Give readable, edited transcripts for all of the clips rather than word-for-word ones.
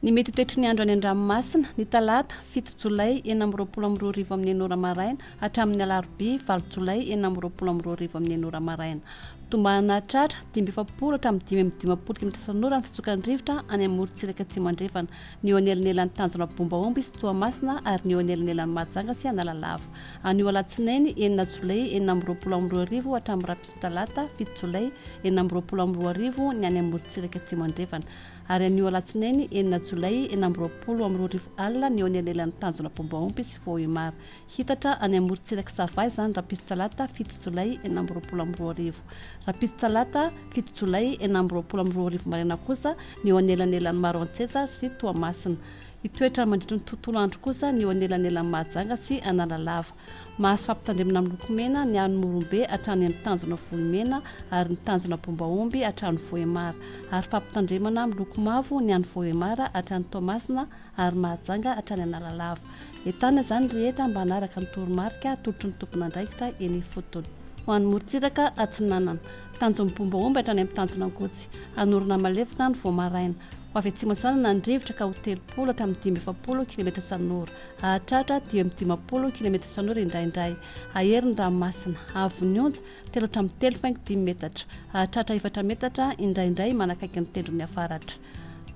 Ny mety ho toetry ny andro any an-dranomasina, ny talata, fito jolay 2026 amin'ny enina ora maraina hatramin'ny alarobia, valo jolay 2026 amin'ny enina ora maraina. Tombahana hatratra 45 hatramin'ny 55 kilometatra isan'ora ny fitsokan'ny rivotra any amin'ny morontsiraka atsimo andrefana, ny eo anelanelan'ny tanjona Bombaomby sy Toamasina ary ny eo anelanelan'i Mahajanga sy Analalava. Anio alatsinainy enina jolay 2026 hatramin'ny rahampitso talata, fito jolay 2026 ny any amin'ny morontsiraka atsimo andrefana. Ary anio alatsinainy enina jolay 2026 alina ny eo anelanelan'ny tanjona Bombaomby sy Vohemar. Hiitatra any amin'ny morontsirak'i Sava izany rahampitso talata fito jolay 2026. Rahampitso talata fito jolay 2026 maraina kosa ny eo anelanelan'i Maroantsetra sy Toamasina. Hitoetra mandritry ny tontolo andro kosa ny eo anelanelan'i Mahajanga sy Analalava. Mahazo fampitandremana miloko mena ny any Morombe hatrany amin'ny tanjona Vohimena ary ny tanjona Bombaomby hatrany Vohemar ary fampitandremana miloko mavo ny any Vohemar hatrany Toamasina ary Mahajanga hatrany Analalava. Entanina izany ny rehetra mba hanaraka ny toromarika atolotry ny tompon'andraikitra eny ifotony. Ho an'ny morontsiraka atsinanana, tanjon'ny Bombaomby hatrany amin'ny tanjona Ankotsy, hanorina malefaka ny vao maraina. Ho avy atsimo atsinanana ny rivotra ka ho 30 hatramin'ny 45 kilometatra isan'ora. Hahatratra 55 kilometatra isan'ora indraindray. Hahery ny ranomasina. Haavon'ny onja, telo hatramin'ny telo faingo dimy metatra. Hahatratra efatra metatra indraindray manakaiky ny tendrony avaratra.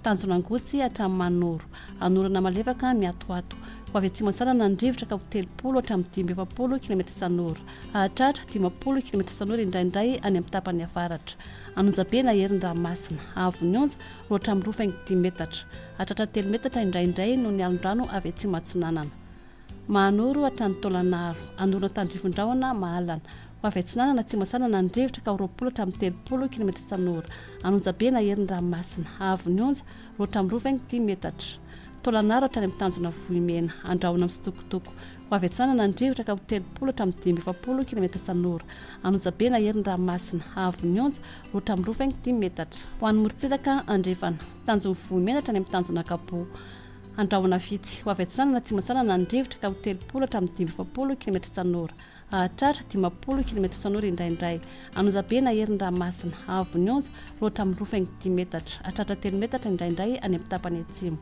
Tanjona Angotsy hatramin'ny Manoro. Hanorana malefaka miatoato. Ho avy atsimo atsinanana ny rivotra ka ho 30 hatramin'ny 45 kilometatra isan'ora. Hahatratra 50 kilometatra isan'ora indraindray any amin'ny tapany avaratra. Anonjabe na hery ny ranomasina. Haavon'ny onja, roa hatramin'ny roa faingo dimy metatra. Hahatratra telo metatra indraindray noho ny alon-drano avy atsimo atsinanana. Mahanoro hatrany Taolanaro. Anorina tandrifin-drahona mahalana. Ho avy atsinanana atsimo atsinanana ny rivotra ka ho 20 hatramin'ny 30 kilometatra isan'ora. Anonjabe na hery ny ranomasina. Haavon'ny onja, roa hatramin'ny roa faingo dimy metatra. Taolanaro hatrany amin'ny tanjona Vohimena. Andrahona mitsitokotoko. Ho avy atsinanana ny rivotra ka ho 30 hatramin'ny 45 kilometatra isan'ora. Anonjabe na hery ny ranomasina. Haavon'ny onja, roa hatramin'ny roa faingo dimy metatra. Ho an'ny morontsiraka andrefana. Tanjon'ny Vohimena hatrany amin'ny tanjona Ankapoa. Andrahona vitsy. Ho avy atsinanana atsimo atsinanana ny rivotra ka ho 30 hatramin'ny 45 kilometatra isan'ora. Hahatratra 50 kilometatra isan'ora indraindray. Anonjabe na hery ny ranomasina. Haavon'ny onja, roa hatramin'ny roa faingo dimy metatra. Hahatratra telo metatra indraindray any amin'ny tapany atsimo.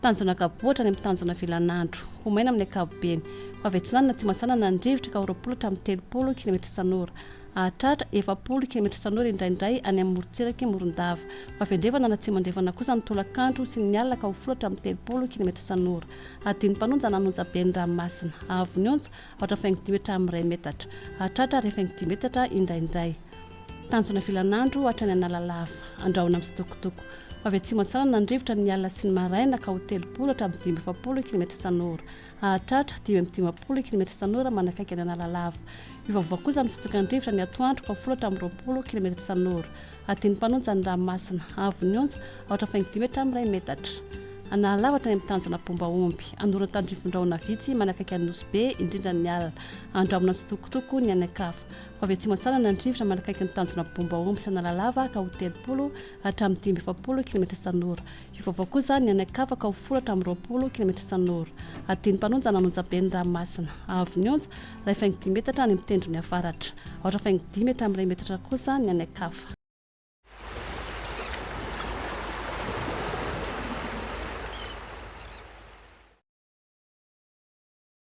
Tanjona Ankapoa hatrany amin'ny tanjona Vilanandro. Ho maina amin'ny ankapobeny. Ho avy atsinanana atsimo atsinanana ny rivotra ka ho 20 hatramin'ny 30 kilometatra isan'ora. Hahatratra 40 kilometatra isan'ora indraindray any amin'ny morontsirak'i Morondava. Ho avy andrefana na atsimo andrefana kosa ny tolakandro sy ny alina ka ho folo hatramin'ny 30 kilometatra isan'ora. Hadino mpanonja na anonjabe ny ranomasina. Haavon'ny onja, aotra faingo dimy hatramin'ny iray metatra. Hahatratra iray faingo dimy metatra indraindray. Tanjona vilanandro hatrany Analalava. Andrahona mitsitokotoko. Ho avy atsimo atsinanana ny rivotra ny alina sy ny maraina ka ho 30 hatramin'ny 45 kilometatra isan'ora. Hahatratra 55 kilometatra isan'ora manakaiky an'i Analalava. Miovaova kosa ny fitsokan'ny rivotra ny atoandro ka ho folo hatramin'ny 20 kilometatra isan'ora. Hadino mpanonja ny ranomasina. Haavon'ny onja, aotra faingo dimy hatramin'ny iray metatra. Analalava hatrany amin'ny tanjona Bombaomby. Anorana tandrifindrahona vitsy manakaiky an'i Nosy Be, indrindra ny alina. Andrahona tsitokotoko ny any an-kafa. Ho avy atsimo atsinanana ny rivotra manakaiky ny tanjona Bombaomby sy Analalava ka ho 30 hatramin'ny 45 kilometatra isan'ora. Hiovaova kosa ny any an-kafa ka ho folo hatramin'ny 20 kilometatra isan'ora. Hadino mpanonja nanonja be ny ranomasina. Haavon'ny onja, iray faingo dimy metatra any amin'ny tendrony avaratra. Aotra faingo dimy hatramin'ny iray metatra kosa ny any an-kafa.